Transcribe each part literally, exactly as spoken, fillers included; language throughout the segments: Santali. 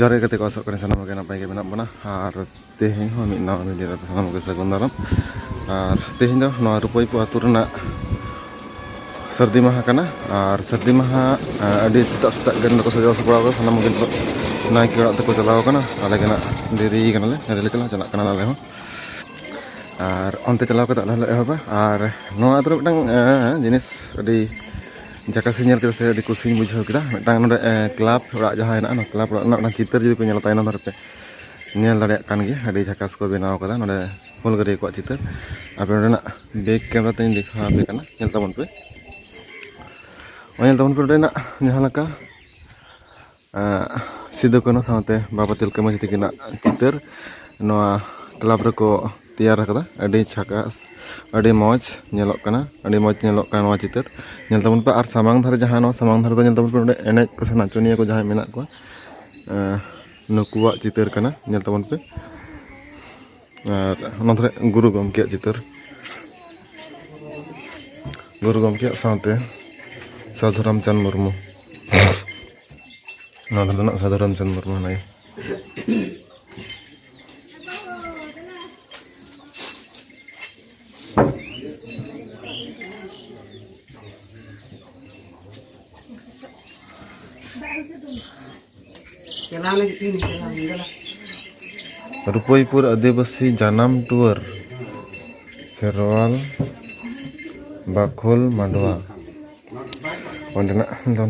ᱡᱚᱦᱟᱨ ᱜᱮ ᱜᱟᱛᱮ ᱠᱚ, ᱟᱥᱚᱜ ᱠᱟᱹᱱᱟᱹᱧ ᱥᱟᱱᱟᱢ ᱠᱚᱜᱮ ᱱᱟᱯᱟᱭ ᱜᱮ ᱢᱮᱱᱟᱜ ᱵᱚᱱᱟ᱾ ᱟᱨ ᱛᱮᱦᱮᱧ ᱦᱚᱸ ᱢᱤᱫ ᱱᱟᱣᱟ ᱵᱷᱤᱰᱤᱭᱳ ᱨᱮ ᱥᱟᱱᱟᱢ ᱠᱚᱜᱮ ᱥᱟᱹᱜᱩᱱ ᱫᱟᱨᱟᱢ᱾ ᱟᱨ ᱛᱮᱦᱮᱧ ᱫᱚ ᱱᱚᱣᱟ ᱨᱩᱯᱟᱹᱭᱯᱩᱨ ᱟᱹᱛᱩ ᱨᱮᱱᱟᱜ ᱥᱟᱹᱨᱫᱤ ᱢᱟᱦᱟ ᱠᱟᱱᱟ᱾ ᱟᱨ ᱥᱟᱹᱨᱫᱤ ᱢᱟᱦᱟ, ᱟᱹᱰᱤ ᱥᱮᱛᱟᱜ ᱥᱮᱛᱟᱜ ᱜᱮ ᱱᱚᱰᱮ ᱠᱚ ᱥᱟᱡᱟᱣ ᱥᱟᱯᱲᱟᱣ ᱠᱟᱫᱟ᱾ ᱥᱟᱱᱟᱢ ᱠᱚᱜᱮ ᱱᱤᱛᱚᱜ ᱱᱟᱭᱠᱮ ᱚᱲᱟᱜ ᱛᱮᱠᱚ ᱪᱟᱞᱟᱣ ᱠᱟᱱᱟ᱾ ᱟᱞᱮ ᱜᱮ ᱱᱟᱜ ᱫᱮᱨᱤ ᱠᱟᱱᱟᱞᱮ, ᱫᱮᱨᱤ ᱞᱮ ᱪᱟᱞᱟᱜ, ᱪᱟᱞᱟᱜ ᱠᱟᱱᱟ ᱟᱞᱮ ᱦᱚᱸ᱾ ᱟᱨ ᱚᱱᱛᱮ ᱪᱟᱞᱟᱣ ᱠᱟᱛᱮ ᱟᱞᱮ ᱦᱚᱸᱞᱮ ᱮᱦᱚᱵᱟ᱾ ᱟᱨ ᱱᱚᱣᱟ ᱟᱹᱛᱩ ᱨᱮ ᱢᱤᱫᱴᱟᱝ, ᱮᱸ, ᱡᱤᱱᱤᱥ ᱟᱹᱰᱤ ᱡᱟᱠᱟᱥᱤᱧ ᱧᱮᱞ ᱠᱮᱫᱟ ᱥᱮ ᱟᱹᱰᱤ ᱠᱩᱥᱤᱧ ᱵᱩᱡᱷᱟᱹᱣ ᱠᱮᱫᱟ᱾ ᱢᱤᱫᱴᱟᱝ ᱱᱚᱰᱮ, ᱮᱸ, ᱠᱞᱟᱵᱽ ᱚᱲᱟᱜ ᱡᱟᱦᱟᱸ ᱦᱮᱱᱟᱜᱼᱟ, ᱚᱱᱟ ᱠᱞᱟᱵᱽ ᱚᱲᱟᱜ ᱨᱮᱱᱟᱜ ᱢᱤᱫᱴᱟᱝ ᱪᱤᱛᱟᱹᱨ ᱡᱩᱫᱤ ᱯᱮ ᱧᱮᱞᱟ, ᱛᱟᱭᱱᱚᱢ ᱫᱷᱟᱨᱮ ᱯᱮ ᱧᱮᱞ ᱫᱟᱲᱮᱭᱟᱜ ᱠᱟᱱ ᱜᱮᱭᱟ, ᱟᱹᱰᱤ ᱡᱷᱟᱠᱟᱥ ᱠᱚ ᱵᱮᱱᱟᱣ ᱠᱟᱫᱟ ᱱᱚᱰᱮ ᱦᱩᱞᱜᱟᱹᱨᱤᱭᱟᱹ ᱠᱚᱣᱟᱜ ᱪᱤᱛᱟᱹᱨ᱾ ᱟᱯᱮ ᱱᱚᱰᱮᱱᱟᱜ ᱵᱮᱠ ᱠᱮᱢᱮᱨᱟ ᱛᱮᱧ ᱫᱮᱠᱷᱟᱣ ᱟᱯᱮ ᱠᱟᱱᱟ, ᱧᱮᱞ ᱛᱟᱵᱚᱱ ᱯᱮ᱾ ᱱᱚᱜᱼᱚᱭ ᱧᱮᱞ ᱛᱟᱵᱚᱱ ᱯᱮ ᱱᱚᱰᱮᱱᱟᱜ ᱡᱟᱦᱟᱸ ᱞᱮᱠᱟ ᱮᱸ, ᱥᱤᱫᱩ ᱠᱟᱹᱱᱦᱩ ᱥᱟᱶᱛᱮ ᱵᱟᱵᱟ ᱛᱤᱞᱠᱟᱹ ᱢᱟᱹᱡᱷᱤ ᱛᱟᱹᱠᱤᱱᱟᱜ ᱪᱤᱛᱟᱹᱨ ᱱᱚᱣᱟ ᱠᱞᱟᱵᱽ ᱨᱮᱠᱚ ᱛᱮᱭᱟᱨ ᱟᱠᱟᱫᱟ᱾ ᱟᱹᱰᱤ ᱡᱷᱟᱠᱟᱥ, ᱟᱹᱰᱤ ᱢᱚᱡᱽ ᱧᱮᱞᱚᱜ ᱠᱟᱱᱟ, ᱟᱹᱰᱤ ᱢᱚᱡᱽ ᱧᱮᱞᱚᱜ ᱠᱟᱱᱟ ᱱᱚᱣᱟ ᱪᱤᱛᱟᱹᱨ᱾ ᱧᱮᱞ ᱛᱟᱵᱚᱱ ᱯᱮ᱾ ᱟᱨ ᱥᱟᱢᱟᱝ ᱫᱷᱟᱨᱮ, ᱡᱟᱦᱟᱸ ᱱᱚᱣᱟ ᱥᱟᱢᱟᱝ ᱫᱷᱟᱨᱮ ᱫᱚ ᱧᱮᱞ ᱛᱟᱵᱚᱱ ᱯᱮ, ᱱᱚᱰᱮ ᱮᱱᱮᱡ ᱠᱚ ᱥᱮ ᱱᱟᱪᱚᱱᱤᱭᱟᱹ ᱠᱚ ᱡᱟᱦᱟᱸᱭ ᱢᱮᱱᱟᱜ ᱠᱚᱣᱟ, ᱮᱸ, ᱱᱩᱠᱩᱣᱟᱜ ᱪᱤᱛᱟᱹᱨ ᱠᱟᱱᱟ, ᱧᱮᱞ ᱛᱟᱵᱚᱱ ᱯᱮ᱾ ᱟᱨ ᱚᱱᱟ ᱫᱷᱟᱨᱮ ᱜᱩᱨᱩ ᱜᱚᱢᱠᱮᱭᱟᱜ ᱪᱤᱛᱟᱹᱨ, ᱜᱩᱨᱩ ᱜᱚᱢᱠᱮᱭᱟᱜ ᱥᱟᱶᱛᱮ ᱥᱟᱹᱫᱷᱩ ᱨᱟᱢᱪᱟᱸᱫᱽ ᱢᱩᱨᱢᱩ᱾ ᱱᱚᱣᱟ ᱫᱷᱟᱨᱮ ᱫᱚ ᱱᱟᱜ ᱥᱟᱹᱫᱷᱩ ᱨᱟᱢᱪᱟᱸᱫᱽ ᱢᱩᱨᱢᱩ ᱦᱮᱱᱟᱭᱟ᱾ ᱨᱩᱯᱟᱹᱭᱯᱩᱨ ᱟᱹᱫᱤᱵᱟᱹᱥᱤ ᱡᱟᱱᱟᱢ ᱴᱩᱣᱟᱹᱨ ᱠᱷᱮᱨᱣᱟᱞ ᱵᱟᱠᱷᱳᱞ ᱢᱟᱰᱣᱟ᱾ ᱚᱸᱰᱮᱱᱟᱜ ᱫᱚ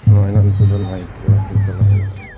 ᱱᱚᱣᱟ ᱦᱮᱱᱟᱜ ᱱᱩᱠᱩ ᱫᱚ ᱱᱟᱭᱠᱮ ᱚᱲᱟᱜ ᱥᱮᱫ ᱪᱟᱞᱟᱜ ᱦᱩᱭᱩᱜᱼᱟ᱾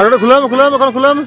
ᱚᱸᱰᱮ ᱠᱷᱩᱞᱟᱹᱣ ᱢᱮ, ᱠᱷᱩᱞᱟᱹᱣ ᱢᱮ, ᱮᱠᱷᱚᱱ ᱠᱷᱩᱞᱟᱹᱣ ᱢᱮ᱾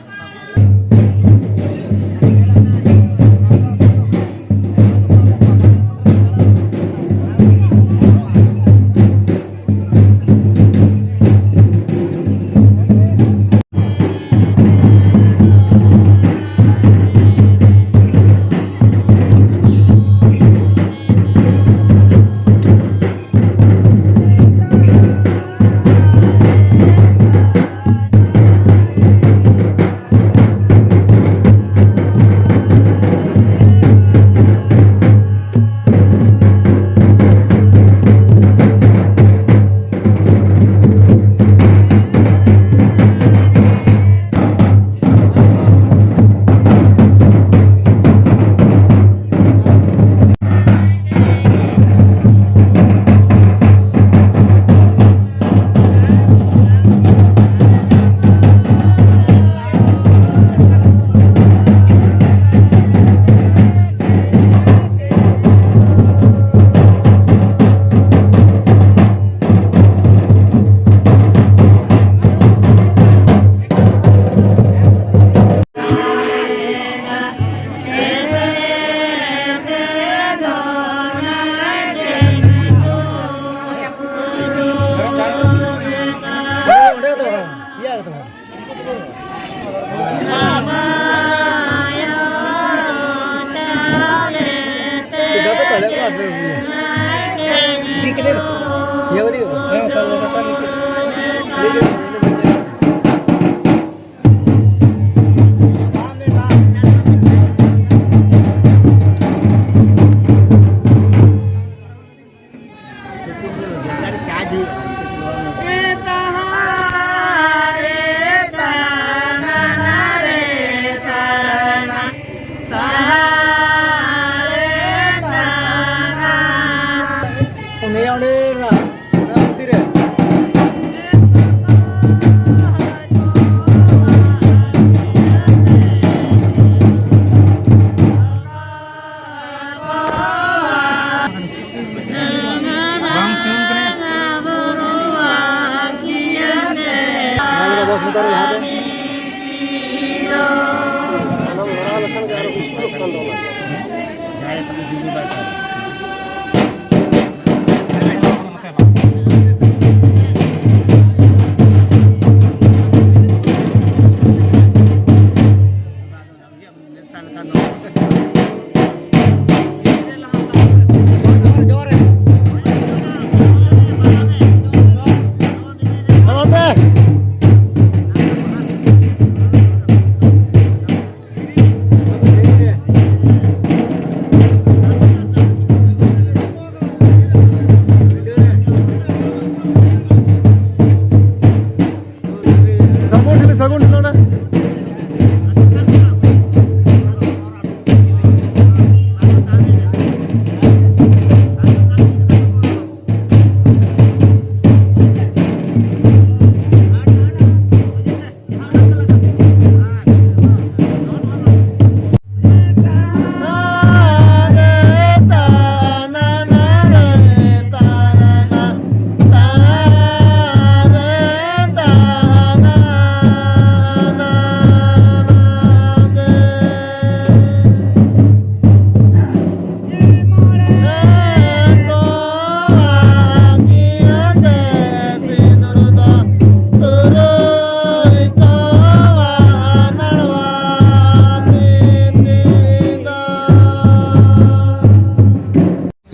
ᱩᱱᱤᱭᱟᱜ ᱚᱸᱰᱮ ᱨᱟ-, ᱨᱟᱢ ᱢᱚᱱᱫᱤᱨ ᱨᱮ᱾ ᱵᱟᱝ ᱛᱤᱸᱜᱩᱱ ᱠᱟᱱᱟ᱾ ᱵᱚᱥ ᱢᱚᱛᱚ ᱨᱮ ᱞᱟᱦᱟ ᱛᱮ᱾ ᱥᱟᱹᱜᱩᱱ ᱴᱷᱤᱞᱤ, ᱥᱟᱹᱜᱩᱱ ᱴᱷᱤᱞᱤ ᱱᱚᱰᱮ᱾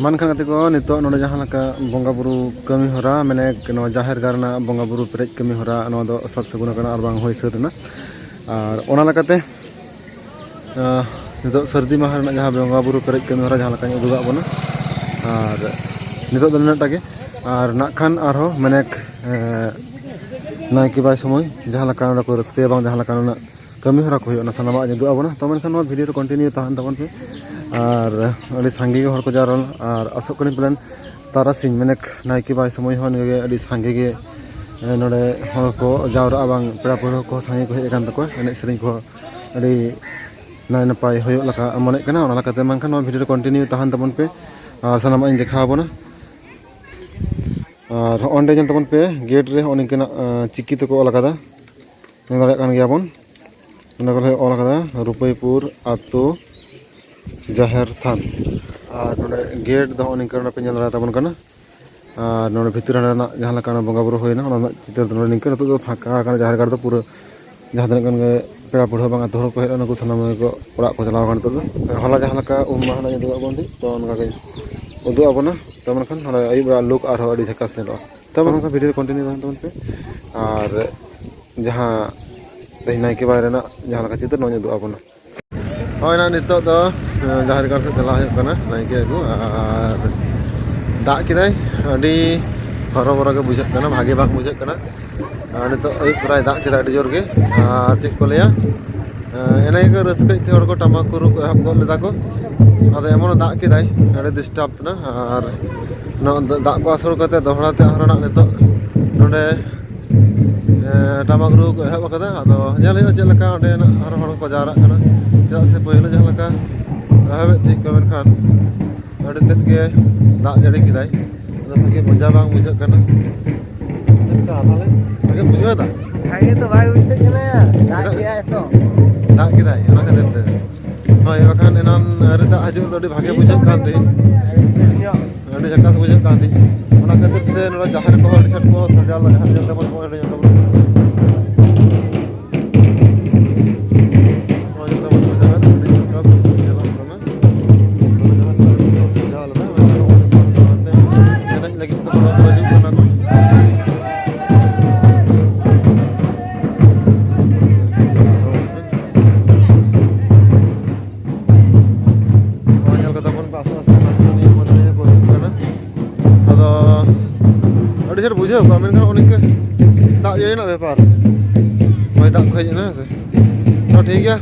ᱢᱟ ᱮᱱᱠᱷᱟᱱ ᱜᱟᱛᱮ ᱠᱚ, ᱱᱤᱛᱚᱜ ᱱᱚᱰᱮ ᱡᱟᱦᱟᱸ ᱞᱮᱠᱟ ᱵᱚᱸᱜᱟ ᱵᱩᱨᱩ ᱠᱟᱹᱢᱤ ᱦᱚᱨᱟ, ᱢᱟᱱᱮ ᱱᱚᱣᱟ ᱡᱟᱦᱮᱨ ᱜᱟᱲ ᱨᱮᱱᱟᱜ ᱵᱚᱸᱜᱟ ᱵᱩᱨᱩ ᱯᱮᱨᱮᱡ ᱠᱟᱹᱢᱤ ᱦᱚᱨᱟ, ᱱᱚᱣᱟ ᱫᱚ ᱥᱟᱹᱛ ᱥᱟᱹᱜᱩᱱ ᱟᱠᱟᱱᱟ ᱟᱨ ᱵᱟᱝ ᱦᱩᱭ ᱥᱟᱹᱛ ᱮᱱᱟ᱾ ᱟᱨ ᱚᱱᱟ ᱞᱮᱠᱟᱛᱮ, ᱟᱸ, ᱱᱤᱛᱚᱜ ᱥᱟᱹᱨᱫᱤ ᱢᱟᱦᱟ ᱨᱮᱱᱟᱜ ᱡᱟᱦᱟᱸ ᱵᱚᱸᱜᱟ ᱵᱩᱨᱩ ᱯᱮᱨᱮᱡ ᱠᱟᱹᱢᱤ ᱦᱚᱨᱟ ᱡᱟᱦᱟᱸ ᱞᱮᱠᱟᱧ ᱩᱫᱩᱜᱟᱜ ᱵᱚᱱᱟ, ᱟᱨ ᱱᱤᱛᱚᱜ ᱫᱚ ᱱᱤᱱᱟᱹᱜ ᱴᱟ ᱜᱮ᱾ ᱟᱨ ᱱᱟᱜ ᱠᱷᱟᱱ ᱟᱨᱦᱚᱸ ᱢᱟᱱᱮ, ᱮᱸ, ᱱᱟᱭᱠᱮ ᱵᱟᱭ ᱥᱚᱢᱚᱭ ᱡᱟᱦᱟᱸ ᱞᱮᱠᱟ ᱱᱚᱰᱮ ᱠᱚ ᱨᱟᱹᱥᱠᱟᱹᱭᱟ, ᱵᱟᱝ ᱡᱟᱦᱟᱸ ᱞᱮᱠᱟ ᱱᱚᱰᱮ ᱠᱟᱹᱢᱤ ᱦᱚᱨᱟ ᱠᱚ ᱦᱩᱭᱩᱜᱼᱟ, ᱚᱱᱟ ᱥᱟᱱᱟᱢᱟᱜ ᱤᱧ ᱩᱫᱩᱜ ᱟᱵᱚᱱᱟ᱾ ᱛᱚ ᱢᱮᱱᱠᱷᱟᱱ ᱱᱚᱣᱟ ᱵᱷᱤᱰᱤᱭᱳ ᱨᱮ ᱠᱚᱱᱴᱤᱱᱤᱭᱩ ᱛᱟᱦᱮᱱ ᱛᱟᱵᱚᱱ ᱯᱮ᱾ ᱟᱨ ᱟᱹᱰᱤ ᱥᱟᱸᱜᱮ ᱜᱮ ᱦᱚᱲ ᱠᱚ ᱡᱟᱣᱨᱟ ᱞᱮᱱᱟ᱾ ᱟᱨ ᱟᱥᱚᱜ ᱠᱟᱹᱱᱟᱹᱧ ᱯᱟᱞᱮᱱ ᱛᱟᱨᱟᱥᱤᱧ, ᱢᱟᱱᱮ ᱱᱟᱭᱠᱮ ᱵᱟᱭ ᱥᱚᱢᱚᱭ ᱦᱚᱸ ᱱᱤᱭᱟᱹ ᱜᱮ ᱟᱹᱰᱤ ᱥᱟᱸᱜᱮ ᱜᱮ, ᱮ, ᱱᱚᱰᱮ ᱦᱚᱲ ᱠᱚ ᱡᱟᱣᱨᱟᱜᱼᱟ, ᱵᱟᱝ ᱯᱮᱲᱟ ᱯᱟᱹᱲᱦᱟᱹ ᱠᱚ ᱥᱟᱸᱜᱮ ᱠᱚ ᱦᱮᱡ ᱟᱠᱟᱱ ᱛᱟᱠᱚᱣᱟ᱾ ᱮᱱᱮᱡ ᱥᱮᱨᱮᱧ ᱠᱚ ᱟᱹᱰᱤ ᱱᱟᱭ ᱱᱟᱯᱟᱭ ᱦᱩᱭᱩᱜ ᱞᱮᱠᱟ ᱢᱚᱱᱮᱜ ᱠᱟᱱᱟ᱾ ᱚᱱᱟ ᱞᱮᱠᱟᱛᱮ ᱢᱮᱱᱠᱷᱟᱱ ᱱᱚᱣᱟ ᱵᱷᱤᱰᱤᱭᱳ ᱨᱮ ᱠᱚᱱᱴᱤᱱᱤᱭᱩ ᱛᱟᱦᱮᱱ ᱛᱟᱵᱚᱱ ᱯᱮ, ᱟᱨ ᱥᱟᱱᱟᱢᱟᱜ ᱤᱧ ᱫᱮᱠᱷᱟᱣ ᱟᱵᱚᱱᱟ᱾ ᱟᱨ ᱦᱚᱸᱜᱼᱚ ᱱᱚᱸᱰᱮ ᱧᱮᱞ ᱛᱟᱵᱚᱱ ᱯᱮ, ᱜᱮᱴ ᱨᱮ ᱦᱚᱸᱜᱼᱚ ᱱᱤᱝᱠᱟᱹᱱᱟᱜ, ᱟᱸ, ᱪᱤᱠᱤ ᱛᱮᱠᱚ ᱚᱞ ᱟᱠᱟᱫᱟ, ᱧᱮᱞ ᱫᱟᱲᱮᱭᱟᱜ ᱠᱟᱱ ᱜᱮᱭᱟ ᱵᱚᱱ᱾ ᱚᱱᱟ ᱠᱚᱨᱮ ᱚᱞ ᱟᱠᱟᱫᱟ, ᱨᱩᱯᱟᱹᱭᱯᱩᱨ ᱟᱛᱳ, ᱡᱟᱦᱮᱨ ᱛᱷᱟᱱ᱾ ᱟᱨ ᱱᱚᱰᱮ ᱜᱮᱴ ᱫᱚ ᱱᱚᱜᱼᱚ ᱱᱤᱝᱠᱟᱹ ᱱᱚᱰᱮ ᱯᱮ ᱧᱮᱞ ᱫᱟᱲᱮᱭᱟᱛᱟᱵᱚᱱ ᱠᱟᱱᱟ᱾ ᱟᱨ ᱱᱚᱰᱮ ᱵᱷᱤᱛᱤᱨ ᱨᱮᱱᱟᱜ ᱡᱟᱦᱟᱸ ᱞᱮᱠᱟ ᱵᱚᱸᱜᱟ ᱵᱩᱨᱩ ᱦᱩᱭᱱᱟ, ᱚᱱᱟ ᱨᱮᱱᱟᱜ ᱪᱤᱛᱟᱹᱨ ᱫᱚ ᱱᱚᱰᱮ ᱱᱤᱝᱠᱟᱹ᱾ ᱱᱤᱛᱚᱜ ᱫᱚ ᱯᱷᱟᱸᱠᱟ ᱟᱠᱟᱱᱟ ᱡᱟᱦᱮᱨ ᱜᱟᱲ ᱫᱚ, ᱯᱩᱨᱟᱹ ᱡᱟᱦᱟᱸ ᱛᱤᱱᱟᱹᱜ ᱜᱟᱱ ᱜᱮ ᱯᱮᱲᱟ ᱯᱟᱹᱲᱦᱟᱹ ᱵᱟᱝ ᱟᱹᱛᱩ ᱦᱚᱲ ᱠᱚ ᱦᱮᱡ ᱞᱮᱱᱟ, ᱩᱱᱠᱩ ᱥᱟᱱᱟᱢ ᱜᱮᱠᱚ ᱚᱲᱟᱜ ᱠᱚ ᱪᱟᱞᱟᱣ ᱟᱠᱟᱱᱟ ᱱᱤᱛᱚᱜ ᱫᱚ᱾ ᱦᱚᱞᱟ ᱡᱟᱦᱟᱸ ᱞᱮᱠᱟ ᱩᱢ ᱢᱟᱦᱟ ᱨᱮᱱᱟᱜ ᱩᱫᱩᱜ ᱟᱵᱚᱱ ᱛᱟᱦᱮᱸᱫ, ᱛᱚ ᱚᱱᱠᱟ ᱜᱮ ᱩᱫᱩᱜ ᱟᱵᱚᱱᱟ᱾ ᱛᱚ ᱢᱮᱱᱠᱷᱟᱱ ᱱᱚᱰᱮ ᱟᱹᱭᱩᱵ ᱵᱮᱲᱟ ᱞᱩᱠ ᱟᱨᱦᱚᱸ ᱟᱹᱰᱤ ᱡᱷᱟᱠᱟᱥ ᱧᱮᱞᱚᱜᱼᱟ᱾ ᱛᱚ ᱱᱚᱝᱠᱟ ᱵᱷᱤᱰᱤᱭᱳ ᱨᱮ ᱠᱚᱱᱴᱤᱱᱤᱭᱩ ᱛᱟᱦᱮᱱ ᱛᱟᱵᱚᱱ ᱯᱮ᱾ ᱟᱨ ᱡᱟᱦᱟᱸ ᱛᱮᱦᱮᱧ ᱱᱟᱭᱠᱮ ᱵᱟᱵᱟ ᱨᱮᱱᱟᱜ ᱡᱟᱦᱟᱸ ᱞᱮᱠᱟ ᱪᱤᱛᱟᱹᱨ, ᱱᱚᱣᱟ ᱩᱫᱩᱜ ᱟᱵᱚᱱᱟ᱾ ᱦᱳᱭ, ᱱᱟ ᱱᱤᱛᱚᱜ ᱫᱚ, ᱮ, ᱡᱟᱦᱮᱨ ᱜᱟᱲ ᱥᱮᱫ ᱪᱟᱞᱟᱣ ᱦᱩᱭᱩᱜ ᱠᱟᱱᱟ ᱱᱟᱭᱠᱮ ᱟᱹᱜᱩ᱾ ᱟᱨ ᱫᱟᱜ ᱠᱮᱫᱟᱭ, ᱟᱹᱰᱤ ᱦᱚᱨᱚᱵᱚᱨᱚ ᱜᱮ ᱵᱩᱡᱷᱟᱹᱜ ᱠᱟᱱᱟ, ᱵᱷᱟᱜᱮ ᱵᱟᱝ ᱵᱩᱡᱷᱟᱹᱜ ᱠᱟᱱᱟ᱾ ᱟᱨ ᱱᱤᱛᱚᱜ ᱟᱹᱭᱩᱵ ᱛᱚᱨᱟᱭ ᱫᱟᱜ ᱠᱮᱫᱟ ᱟᱹᱰᱤ ᱡᱳᱨ ᱜᱮ᱾ ᱟᱨ ᱪᱮᱫ ᱠᱚ ᱞᱟᱹᱭᱟ, ᱮ, ᱮᱱᱮ ᱜᱮ ᱨᱟᱹᱥᱠᱟᱹᱭ ᱛᱮ ᱦᱚᱲ ᱠᱚ ᱴᱟᱢᱟᱠ ᱠᱚ ᱨᱩ ᱠᱚ ᱮᱦᱚᱵ ᱜᱚᱫ ᱞᱮᱫᱟ ᱠᱚ᱾ ᱟᱫᱚ ᱮᱢᱚᱱ ᱫᱟᱜ ᱠᱮᱫᱟᱭ, ᱟᱹᱰᱤ ᱰᱤᱥᱴᱟᱵᱽ ᱮᱱᱟ᱾ ᱟᱨ ᱱᱚᱣᱟ ᱫᱟᱜ ᱠᱚ ᱟᱹᱥᱩᱲ ᱠᱟᱛᱮ ᱫᱚᱦᱲᱟ ᱛᱮ ᱟᱨᱦᱚᱸ ᱱᱟᱜ ᱱᱤᱛᱚᱜ ᱱᱚᱰᱮ, ᱮ, ᱴᱟᱢᱟᱠ ᱨᱩ ᱠᱚ ᱮᱦᱚᱵ ᱟᱠᱟᱫᱟ᱾ ᱟᱫᱚ ᱧᱮᱞ ᱦᱩᱭᱩᱜᱼᱟ ᱪᱮᱫ ᱞᱮᱠᱟ ᱚᱸᱰᱮ ᱱᱟᱜ ᱟᱨᱦᱚᱸ ᱦᱚᱲ ᱠᱚ ᱡᱟᱣᱨᱟᱜ ᱠᱟᱱᱟ, ᱪᱮᱫᱟᱜ ᱥᱮ ᱯᱟᱹᱦᱤᱞ ᱡᱟᱦᱟᱸ ᱞᱮᱠᱟ ᱮᱦᱚᱵᱮᱫ ᱛᱟᱦᱮᱸ ᱠᱚ, ᱢᱮᱱᱠᱷᱟᱱ ᱟᱹᱰᱤ ᱛᱮᱫ ᱜᱮ ᱫᱟᱜ ᱡᱟᱹᱲᱤ ᱠᱮᱫᱟᱭ᱾ ᱟᱫᱚ ᱵᱷᱟᱜᱮ ᱢᱚᱡᱟ ᱵᱟᱝ ᱵᱩᱡᱷᱟᱹᱜ ᱠᱟᱱᱟ᱾ ᱪᱮᱫ ᱞᱮᱠᱟ ᱛᱟᱦᱞᱮ? ᱵᱷᱟᱜᱮᱢ ᱵᱩᱡᱷᱟᱹᱣ ᱮᱫᱟ? ᱵᱷᱟᱜᱮ ᱫᱚ ᱵᱟᱭ ᱵᱩᱡᱷᱟᱹᱜ ᱠᱟᱱᱟ, ᱫᱟᱜ ᱪᱮᱫᱟᱜ? ᱠᱮᱫᱟᱭ ᱛᱚ᱾ ᱫᱟᱜ ᱠᱮᱫᱟᱭ, ᱚᱱᱟ ᱠᱷᱟᱹᱛᱤᱨ ᱛᱮ᱾ ᱦᱳᱭ, ᱵᱟᱠᱷᱟᱱ ᱮᱱᱟᱱ ᱟᱹᱣᱨᱤ ᱫᱟᱜ ᱦᱤᱡᱩᱜ ᱫᱚ ᱟᱹᱰᱤ ᱵᱷᱟᱜᱮ ᱵᱩᱡᱷᱟᱹᱜ ᱠᱟᱱ ᱛᱟᱦᱮᱸᱫ᱾ ᱟᱹᱰᱤ ᱡᱷᱟᱠᱟᱥ ᱵᱩᱡᱷᱟᱹᱜ ᱠᱟᱱ ᱛᱟᱦᱮᱸᱫ᱾ ᱚᱱᱟ ᱠᱷᱟᱹᱛᱤᱨ ᱛᱮ ᱱᱚᱰᱮ ᱡᱟᱦᱮᱨ ᱠᱚᱦᱚᱸ ᱟᱹᱰᱤ ᱪᱷᱚᱴ ᱠᱚ ᱥᱟᱡᱟᱣ ᱞᱟᱜᱟᱜᱼᱟ, ᱧᱮᱞ ᱛᱟᱵᱚᱱ ᱯᱮ, ᱟᱹᱰᱤ ᱧᱮᱞ ᱛᱟᱵᱚᱱ ᱯᱮ᱾ ᱱᱚᱜᱼᱚᱭ ᱧᱮᱞ ᱛᱟᱵᱚᱱ ᱯᱮ, ᱡᱟᱦᱮᱨ ᱟᱹᱰᱤ ᱡᱷᱟᱠᱟᱥ ᱧᱮᱞᱚᱜ ᱠᱟᱱᱟ᱾ ᱱᱚᱰᱮ ᱡᱟᱦᱟᱸ ᱠᱚ ᱥᱟᱡᱟᱣ ᱞᱮᱫᱟ, ᱚᱱᱟ ᱠᱚ ᱮᱱᱮᱡ ᱞᱟᱹᱜᱤᱫ ᱠᱚ ᱦᱤᱡᱩᱜ ᱠᱟᱱᱟ ᱠᱚ᱾ ᱱᱚᱣᱟ ᱧᱮᱞ ᱠᱟᱛᱮ ᱵᱚᱱ ᱟᱥᱛᱮ ᱟᱥᱛᱮ ᱱᱟᱪᱚᱱᱤᱭᱟᱹ ᱠᱚ ᱦᱤᱡᱩᱜ ᱠᱟᱱᱟ᱾ ᱟᱫᱚ ᱟᱹᱰᱤ ᱪᱮᱦᱨᱟ ᱵᱩᱡᱷᱟᱹᱣ ᱠᱚᱜᱼᱟ, ᱢᱮᱱᱠᱷᱟᱱ ᱚᱱᱮ ᱤᱱᱠᱟᱹ ᱫᱟᱜ ᱡᱟᱹᱲᱤ ᱨᱮᱱᱟᱜ ᱵᱮᱯᱟᱨ, ᱦᱚᱭ ᱫᱟᱜ ᱠᱚ ᱦᱮᱡ ᱮᱱᱟ, ᱦᱮᱸ ᱥᱮ᱾ ᱛᱚ ᱴᱷᱤᱠ ᱜᱮᱭᱟ,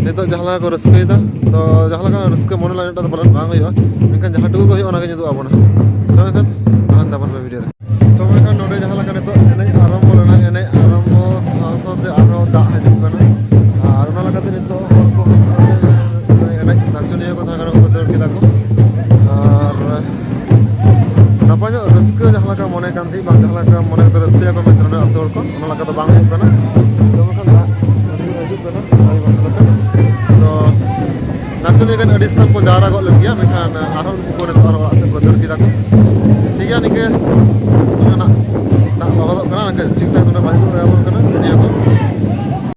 ᱱᱤᱛᱚᱜ ᱡᱟᱦᱟᱸ ᱞᱮᱠᱟ ᱠᱚ ᱨᱟᱹᱥᱠᱟᱹᱭᱮᱫᱟ, ᱛᱚ ᱡᱟᱦᱟᱸ ᱞᱮᱠᱟ ᱨᱟᱹᱥᱠᱟᱹ ᱢᱚᱱᱮ ᱞᱮᱱᱟ, ᱩᱱᱟᱹᱜ ᱴᱟ ᱫᱚ ᱯᱟᱞᱮᱱ ᱵᱟᱝ ᱦᱩᱭᱩᱜᱼᱟ, ᱢᱮᱱᱠᱷᱟᱱ ᱡᱟᱦᱟᱸ ᱴᱩᱠᱩ ᱜᱮ ᱦᱩᱭᱩᱜᱼᱟ, ᱚᱱᱟᱜᱮ ᱩᱫᱩᱜ ᱟᱵᱚᱱᱟ᱾ ᱛᱚ ᱮᱱᱠᱷᱟᱱ ᱛᱟᱦᱮᱱ ᱛᱟᱵᱚᱱ ᱯᱮ ᱵᱷᱤᱰᱤᱭᱳ ᱨᱮ᱾ ᱛᱚ ᱢᱮᱱᱠᱷᱟᱱ ᱱᱚᱰᱮ ᱡᱟᱦᱟᱸ ᱞᱮᱠᱟ ᱱᱤᱛᱚᱜ ᱮᱱᱮᱡ ᱟᱨᱟᱢᱵᱚ ᱞᱮᱱᱟ, ᱮᱱᱮᱡ ᱟᱨᱟᱢᱵᱚ ᱥᱟᱶ ᱥᱟᱶᱛᱮ ᱟᱨᱦᱚᱸ ᱫᱟᱜ ᱦᱤᱡᱩᱜ ᱠᱟᱱᱟ᱾ ᱟᱨ ᱚᱱᱟ ᱞᱮᱠᱟᱛᱮ ᱱᱤᱛᱚᱜ ᱦᱚᱲ ᱠᱚ ᱮᱱᱮᱡ ᱱᱟᱪᱚᱱᱤᱭᱟᱹ ᱠᱚ ᱛᱟᱦᱮᱸ ᱠᱟᱱᱟ, ᱠᱚ ᱫᱟᱹᱲ ᱠᱮᱫᱟ ᱠᱚ᱾ ᱟᱨ ᱱᱟᱯᱟᱭ ᱧᱚᱜ ᱨᱟᱹᱥᱠᱟᱹ ᱡᱟᱦᱟᱸ ᱞᱮᱠᱟ ᱢᱚᱱᱮ ᱠᱟᱱ ᱛᱟᱦᱮᱸᱫ, ᱵᱟᱝ ᱡᱟᱦᱟᱸ ᱞᱮᱠᱟ ᱢᱚᱱᱮ ᱠᱟᱛᱮ ᱨᱟᱹᱥᱠᱟᱹᱭᱟᱠᱚ ᱢᱮᱱᱛᱮ ᱱᱚᱰᱮ ᱟᱹᱛᱩ ᱦᱚᱲ ᱠᱚ, ᱚᱱᱟ ᱞᱮᱠᱟ ᱫᱚ ᱵᱟᱝ ᱦᱩᱭᱩᱜ ᱠᱟᱱᱟ᱾ ᱛᱚ ᱢᱮᱱᱠᱷᱟᱱ ᱫᱟᱜ ᱦᱤᱡᱩᱜ ᱠᱟᱱᱟ, ᱵᱟᱭ ᱵᱟᱝ ᱞᱮᱠᱟ᱾ ᱛᱚ ᱱᱟᱪᱚᱱᱤᱭᱟᱹ ᱜᱟᱱ ᱟᱹᱰᱤ ᱥᱟᱱᱟᱢ ᱠᱚ ᱡᱟᱣᱨᱟ ᱜᱚᱫ ᱞᱮᱱ ᱜᱮᱭᱟ, ᱢᱮᱱᱠᱷᱟᱱ ᱟᱨᱦᱚᱸ ᱩᱱᱠᱩ ᱠᱚ ᱱᱤᱛᱚᱜ ᱟᱨᱦᱚᱸ ᱚᱲᱟᱜ ᱥᱮᱫ ᱠᱚ ᱫᱟᱹᱲ ᱠᱮᱫᱟ ᱠᱚ᱾ ᱴᱷᱤᱠ ᱜᱮᱭᱟ, ᱱᱤᱝᱠᱟᱹ ᱱᱟᱜ ᱫᱟᱜ ᱞᱚᱦᱚᱫᱚᱜ ᱠᱟᱱᱟ, ᱱᱤᱝᱠᱟᱹ ᱴᱷᱤᱠ ᱴᱷᱟᱠ ᱫᱚ